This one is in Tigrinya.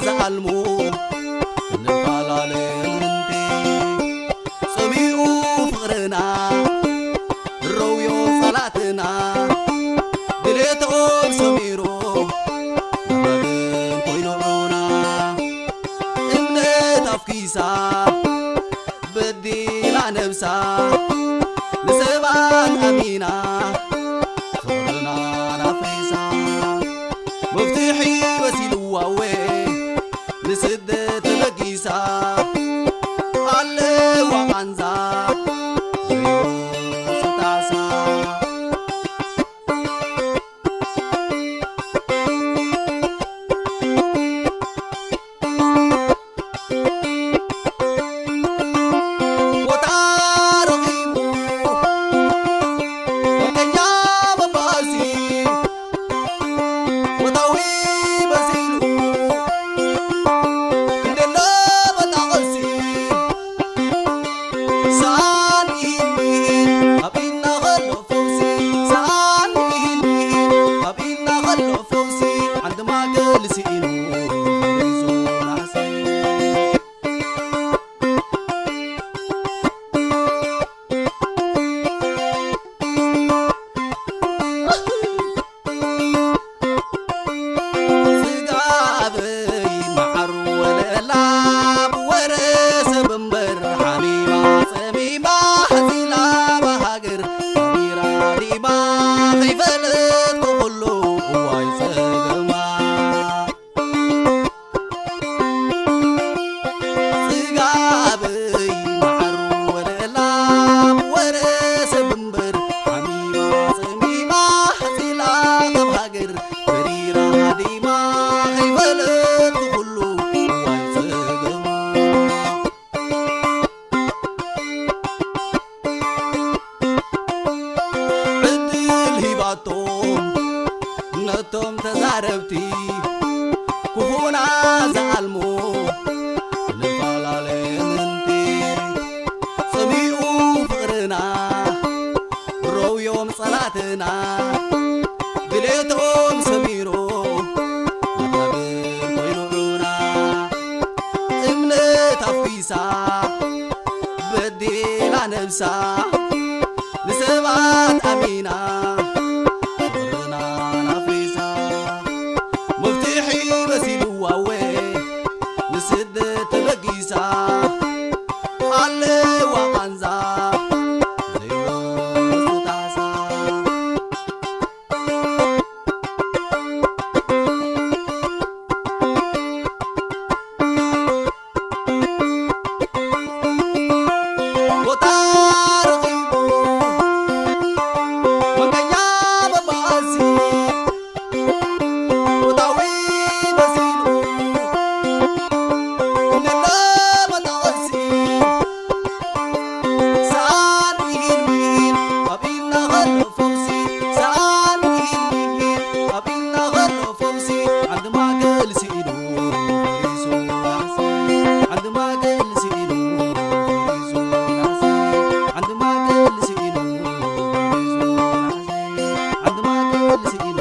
ዝኣልሙ ንፈላለ ምእንቲ ጸሚኡ ፍቕርና ረውዮ ጸላእትና ድሌቶም ሰሚሩ መባብን ኮይኑ ዑና እምነት ኣፍኪሳ በዲላ ነብሳ ንሰብኣን ኣሚና ፍቕርና ናፊሳ መፍትሒ በሲልዋወ ንስደት ተበጊሳ ኣለዋ ቃንዛ ዘይወጽእ ጣዕሳ ቦታ ረኺቡ ወንደኛ መባእሲ ወታዊ በሲሉ እንደሎ መጣቐሲ ሳን ኢሂን ኢሂን ኣብ ኢድና ኸሎ ፈውሲ ሳን ኢሂን ኢሂን ኣብ ኢድና ኸሎ ፈውሲ ዓንዲ ማእከል ስኢኑ ፈሪሱ ናሕሲ ጽጋበይ መዓር ወለላ ብወረ ሰብ እምበር ሓሚማ ጸሚማ ሕዚላ ብሃገር ሰሚራ ሪማ ከይፈለት ብኹሉ እዋይ ጸገማ ጽጋበይ መዓር ወለላ ወረ ሰብ እምበር ሓሚማ ጸሚማ ሓጺላ ካብ ሃገር በሪራ ሃዲማ ከይፈለት ኩሉ እዋይ ጸገማ ዕድል ሂባቶም ነቶም ተዛረብቲ ክፉና ዝኣልሙ ንፈላለየ ምንቲ ጸሚኡ ፍቕርና ረውዮም ጸላትና ድሌቶም ሰሚሩ መታብን ኮይኑ ዑና እምነት ኣፍሪሳ በዲላ ነብሳ ንሰባት ኣሚና ፍቕርና ኣፍሪሳ መፍትሒ መሲልዋ እወ ንስደት ተበጊሳ ኣለዋ ቃንዛ ዘይወጽእ ጣዕሳ ቦታ ረኺቡ መንገኛ መባእሲ ቦታዊ መሲሉ ነሎ መጣቐሲ ሰኣን ኢሂን ሚሂን ኣብ ኢድና ኸሎ ፈውሲ ሰኣን ኢሂን ሚሂን ኣብ ኢድና ኸሎ ፈውሲ ዓንዲ ማእከል ስኢኑ ፈሪሱ ናሕሲ ዓንዲ ማእከል ስኢኑ ፈሪሱ ናሕሲ ዓንዲ ማእከል ስኢኑ ፈሪሱ ናሕሲ ዓንዲ ማእከል ስኢኑ